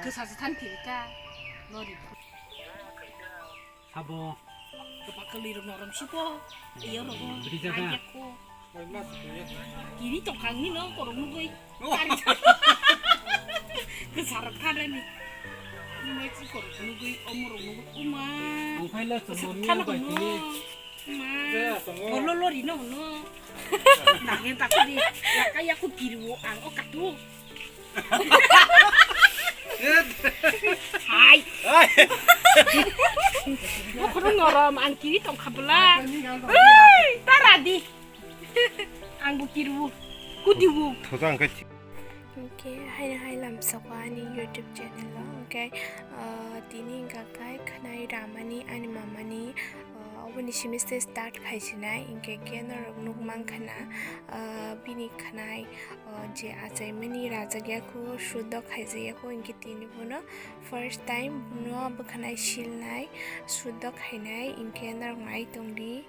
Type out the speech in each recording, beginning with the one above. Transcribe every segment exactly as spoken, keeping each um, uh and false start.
Kwsa se than thiri ka. Lori. Sabo. Kapa kali rok norom sipo. Iyo rok. Bidi jaga. Ayako. Kiri tongkang ni no korok nugui. Kwsa rok than ni. Nugui korok nugui, omo rok nugui. Uma. Ang phai la chumoni. Kwsa than bai no. Tini. Ma. Bolo lori no no. Nangin takuri. Yaka yaku kiriwo ang o katu. Hai. Hai. Bokhorok norom ang kiri tong khabla. Hei, tara di. Ang bo kiriwo. Kudiwo. Thojang khe. Hwnkhe haino hai lamsoko ani YouTube channel o, hwnkhe, ah, tini hwnkha khe khwnai ramani ani mamani, ah, oboni simi se start khaisinai, hwnkhe khe norok nukmankha na, ah, bini khwnai, ah, je achaimani rajak yaku sudok khaijak yaku, hwnkhe tini bono first time bono bwkhanai silnai, sudok khainai, hwnkhe norok nai tongdi.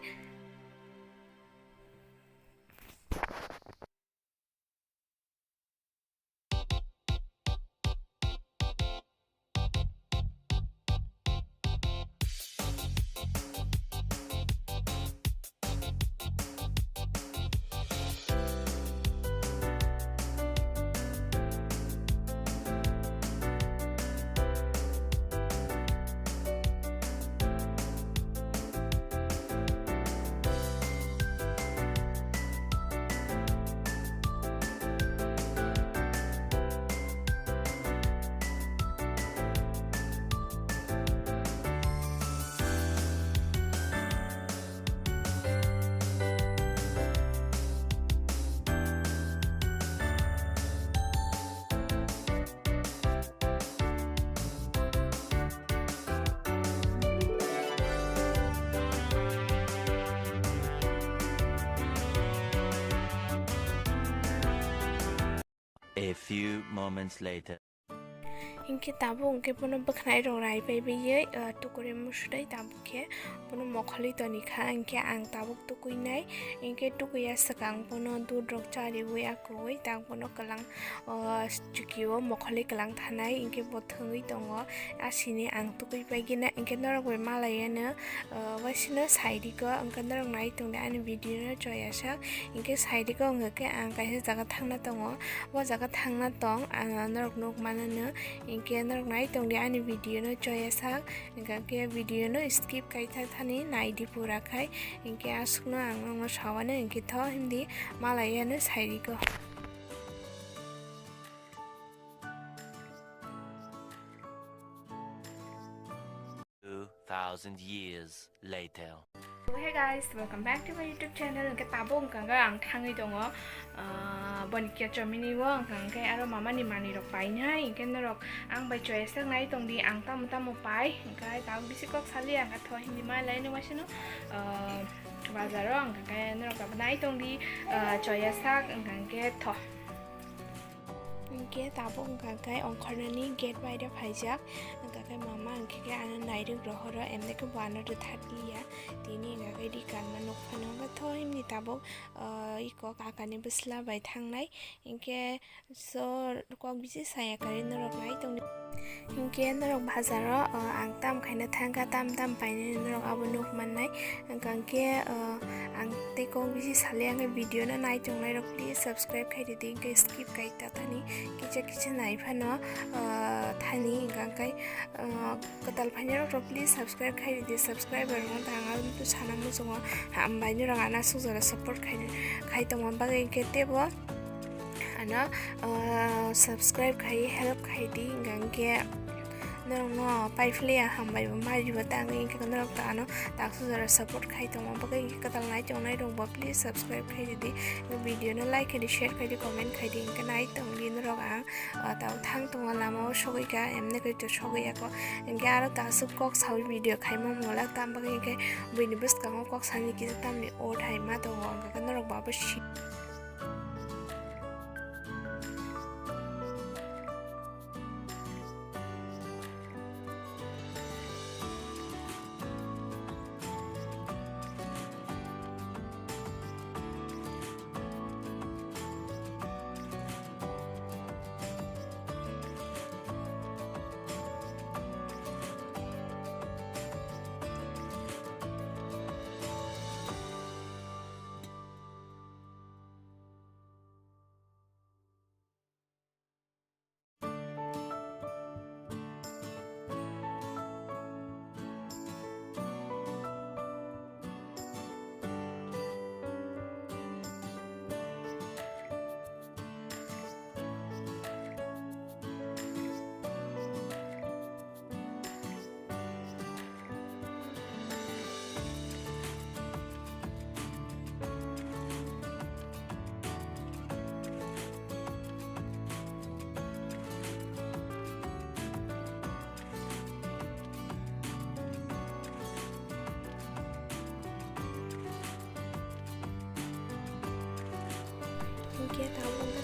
A few moments later. Hinkhe tabuk hinkhe bono bwkhanai rok rai pai baiwi, ah, tukuri musudai tabuk khe bono mokholi tonikha, hinkhe ang tabuk tukuinai, hinkhe tukuya swkang bono dudrok chariwi akuwi tak bono kwlang, ah, chukio mokholi kwlang thanai, hinkhe bo thwngwi tongo, asini ang tukui paigina, hinkhe norok bai malaiano, ah, waisino sairiko, hinkhe norok nai tongdi ani video no choyasak, hinkhe sairiko wngkha khe ang kaisa jaga thangna tongo. O jaga thangna tong, ang norok nuk manano, hinkhe norok nai tongdi ani video no choyasak, hinkhe video no skip kaitha thani naidi pura khai, hinkhe aswkno ang nokno sawano hinkhe tho hindi malaiano sairiko. Two thousand years later. So, hey guys, welcome back to my YouTube channel. Hwnkhe tabuk wngkha khe ang thangwi tongo, ah, boni kechomini o wngkha khe aro mamani manwi rok painai, hinkhe norok ang bai choyasak nai tongdi ang tamo tamo pai, hinkhe tabuk bisi kok saliya, hinkhe tho hindi malai no waisano, ah, bazar o wngkha khe norok tabuk nai tongdi, ah, choyasak wngkha khe tho. Hinkhe tabuk wngkha khe ongkhornani gate bai rw phaijak, wngkha khe mama hinkhe khe ano nairwk rohoro, emne khe bo ano rwtharliya, tini wngkha khe ri kanma nuk phano wngkha tho himni tabuk, ah, iko kakani bwsla bai thangnai, hinkhe so kok bisi saya kari norok nai tongdi. Hinkhe norok bazar o, ah, ang tam khaina thangkha, tam tam painani norok abo nuk mannai, wngkha khe, ah, ang tei kok bisi saliya, wngkha video no nai tongnai rok please subscribe khai ridi, hinkhe skip kai ta thani kisa kisa nai phano, ah, thani hinkha khe, ah, kwtal phainai rok please subscribe khai ridi, subscriber no tang ang to sana muchungo hambai norok ano aswk jora support khai, khai tongma bagwi hinkhe teibo ano, ah, subscribe khai help khai di hinkha khe norok no pai philiya hambai bo mai ribo tang hinkhe norok to ano taksa jora support khai tongma bagwi hinkhe kwtal nai tongnai rok bo please subscribe khai ridi, video no like khai di, share khai di, comment khai di, hinkhe nai tongdi norok ang. Ah, tabuk thang tongo lama o sogwi kha, emne khe to sogwi ya kho. Hinkhe aro ta aswk kok saui video khaima mungla, tam bagwi hinkhe buini bwskango kok sani kisa tamni o thai ma tongo, hinkhe norok bo abo si.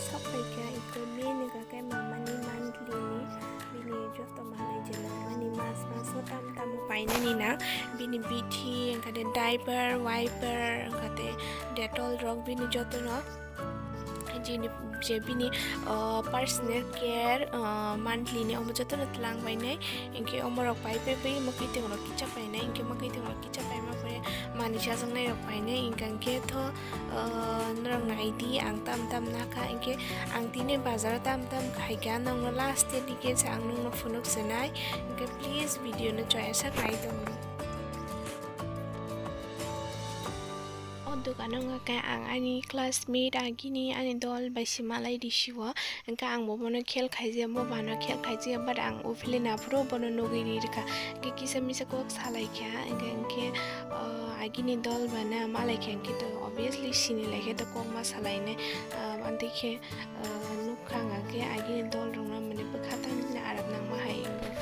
Sok paikha iko bini kake mamani monthly ni bini joto manai je nangmani mas maso tam tamo painani na bini bithi, wngkha de diaper, wiper, wngkha de Dettol rok bini jotono jini je bini, ah, personal care, ah, monthly ni omo jotono tlang bainai, hinkhe omo rok pai pai bai mwkhwtwng rok kicha painai, hinkhe mwkhwtwng rok kicha paima pore manwi chajaknai rok painai, hinkhe to, ah, norok naidi ang tam tam nakha, hinkhe ang tini bazar o tam tam khaikha, nokno last ni khe se ang nokno phunuk swnai, hinkhe please video no chaya sak nai tongdi. O dogano wngkha khe ang ani classmate agini ani dol bai se malai risi o, wngkha ang bo bono khel khaijak, bo bano khel khaijak, but ang o philwi naphuru bono nugwi ri rwkha, hwnkhe kisa misa kok salai kha, hwnkhe, hwnkhe, ah, agini dol bana malai kha, hwnkhe to obviously sini lai khe to kok ma salai nai, ah, amtwi khe, ah, nukha ang khe agini dol rokno mane bwkha tangwi arap nangma hai wngkha.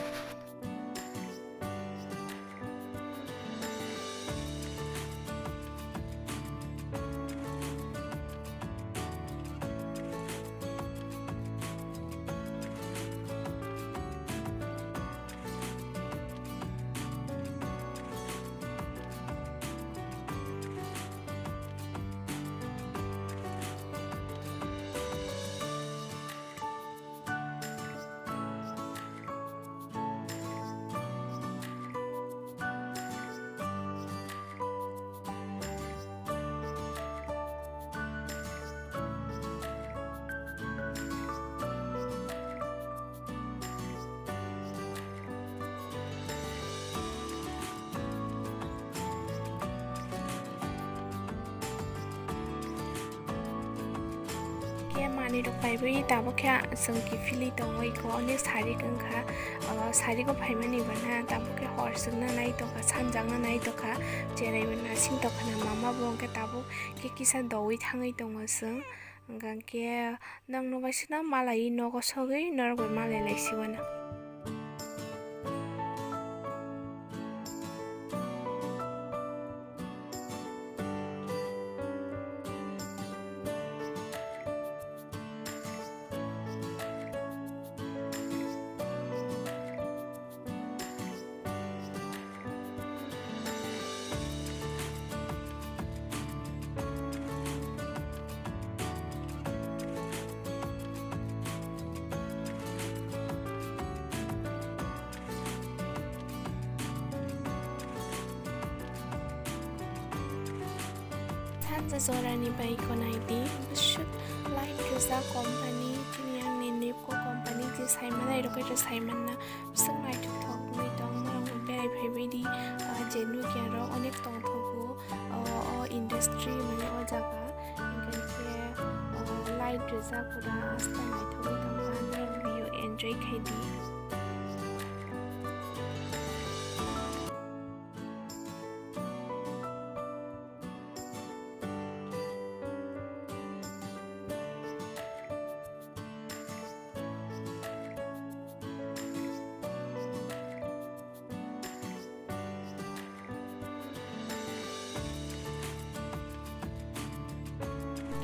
Khe manwi rok paibai tabuk khe chwng kiphilwi tongwi kho, onek sarik wngkha, o sarik o phaimani bana tabuk khe hor chwngna nai tongkha, sanjakna nai tongkha, cherai bo nasing tongkha na mama bo, hwnkhe tabuk khe kisa doui thangwi tongo chwng, hwnkhe nokno bai sino malaiwi nogo sogwi norok bai malai lai siwano. Sanja jorani bai kho naidi, bwswk light kwchak company, chini yang ni Nipco company je saimanai rok khe saimanna bwswk naithok thok wngwi tong, norok bo berai phaibai di, ah, je nukya rok onek tongthogo, o, o industry mane o jaga, hinkhe, o, light rijak pura asta naithogwi tongkha, norok view enjoy khai di.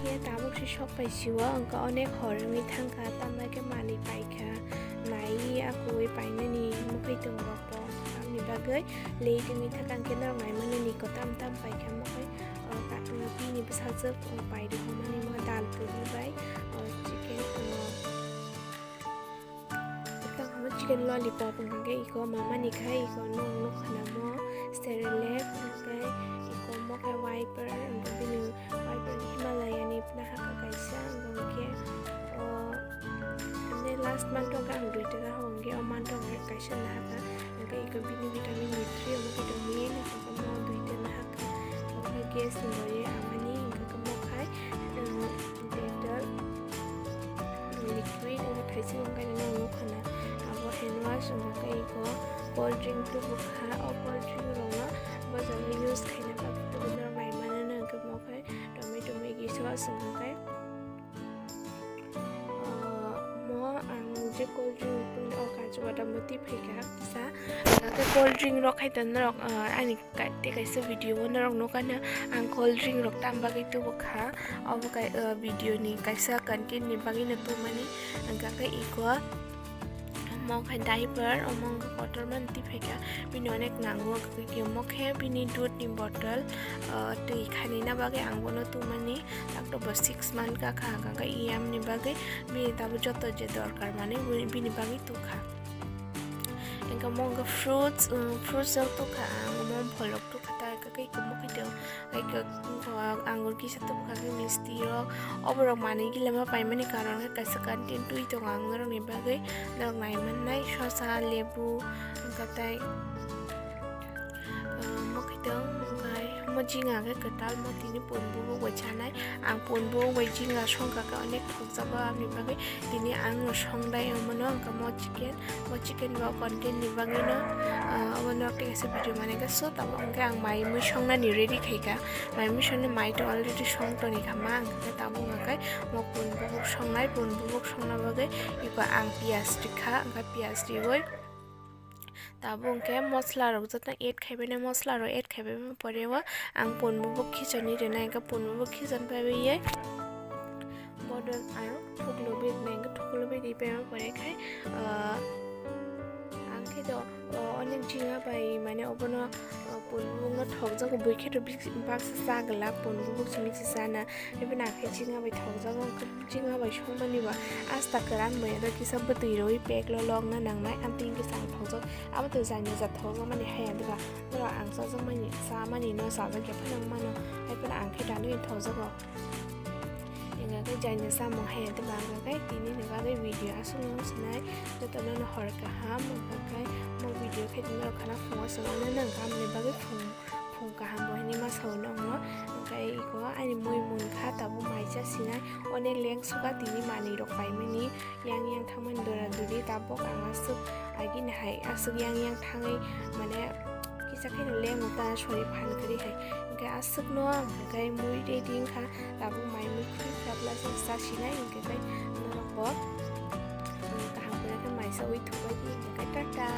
Khe tabuk se sok pai sio, wngkha onek hor wngwi thangkha, tambai khe manwi paikha, naiwi akuwi painani mwkhwtwng rokbo. Tamni bagwi late wngwi thangkha, hwnkhe norok naimanini kotam tam paikha, mwkhwi, o, ka-, bini bwsajwk, o, pairwkmani mo dal puri bai, o, chicken, o, Tang hamo chicken lollipop hwnkha khe iko mamani khai iko nwng nukha namo Cerelac hwnkhe iko mo khe wiper hwnkhe bini wiper Himalaya ni nahaka kaisa hwnkhe o ane last month o ang duita nahaka hwnkhe o month o kaisa nahaka hwnkhe iko bini vitamin D three omo khe tongwi nahaka mo duita nahaka omo khe gas ni bari amani hwnkhe mo khai Dettol liquid wngkha thaising wngkha nini nukha na abo hand wash wngkha khe iko cold drink tubukha o cold drink rokno bojaro use khaina bagwi tubui norok naimanano hwnkhe mo khe tomato Maggi sauce wngkha khe mo ang je cold drink tubuni o kaisa Chubatam bo twi phaikha kisa. Hwnkhe cold drink rok khai to norok, ah, ani ka-, tei kaisa video o norok nukha na ang cold drink rok tam bagwi tubu kha. Obo kai, ah, video ni kaisa content ni bagwi no tubumani. Hwnkhe iko omo khai diaper, omo wngkha kotor mani twi phaikha. Bini onek nango, hwnkhe omo khe bini dudh ni bottle, ah, twi khaina bagwi ang bono tubumani. Takto bo six month ka kha, hwnkhe iyam ni bagwi bini tabuk joto je dorkar manwi bini bagwi tukha. Hwnkhe omo wngkha fruits, um, fruits rok tukha ang, omo pholrok tukha ta, hwnkhe iko omo khe tong, like, uh, angur kisa tukha khe misti rok, oborok manwi gila ma paimani karon khe kaisa content twi tongo ang norokni bagwi, norok nai mannai sosa, lebu, hwnkhe tai, ah, omo khe tong, hwnkhe omo jinga khe kwtal, omo tini pun bubuk bai chanai. Ang pun bubuk bai jinga songkha khe onek thokjak o, aboni bagwi tini ang no songdai omono, hwnkhe omo chicken, omo chicken bo content ni bagwi no, ah, omo norok tei kaisa video manai khe so tabuk hwnkhe ang mai mui songnani ready khaikha. Mai mui songni mai to already song toni kha ma, hwnkhe tabuk hwnkhe omo pun bubuk songnai, pun bubuk songna bagwi iko ang piyaj rikha, hwnkhe piyaj riwi Tabuk hwnkhe mosla rok joto add khaibaino, mosla rok add khaibaima pore o ang pun bubuk khichoni rwnai, hwnkhe pun bubuk khichon paibai bodol ang thuklubi rwnai, hwnkhe thuklubi ripaima pore khai, ah, ang khe do, ah, onek jinga bai mane obono, ah, pun bubukno thokjago, bui khe to bik-, baksa cha glak pun bubuk simi se chana, haiphano ang khe jinga bai thokjago. Jinga bai songmani ba asta kwran maya do kisa bwtwi rwi pek lo lokna nangnai, amtwi kisa ang thokjak, abo to jani ja thokjakmani haya diba, norok ang chajakmani chamani no chajak ya phano mano, haiphano ang khe danwi thokjago. Hingkha khe jani chamung haya diba, hingkha khe tini ni bagwi video aswk no sinai, jotono no hor kaham, hingkha khe mo video khe norok khana phungo swngmano nang kamni bagwi phung. Phung kaham bo hinwi ma sao nokno, hwnkhe iko ani mui munkha tabuk mai cha sinai, onek leng suka tini manwi rok paimani, yang yang thangmani dora duri tabuk ang aswk agini hai aswk yang yang thangwi mane kisa kheno leng uta sori phan kwrwi hai, hwnkhe aswkno hwnkhe mui ready wngkha tabuk mai mui khwi kha plus cha sinai, hwnkhe norok bo kaham khe mai sawi thubai di, hwnkhe tata.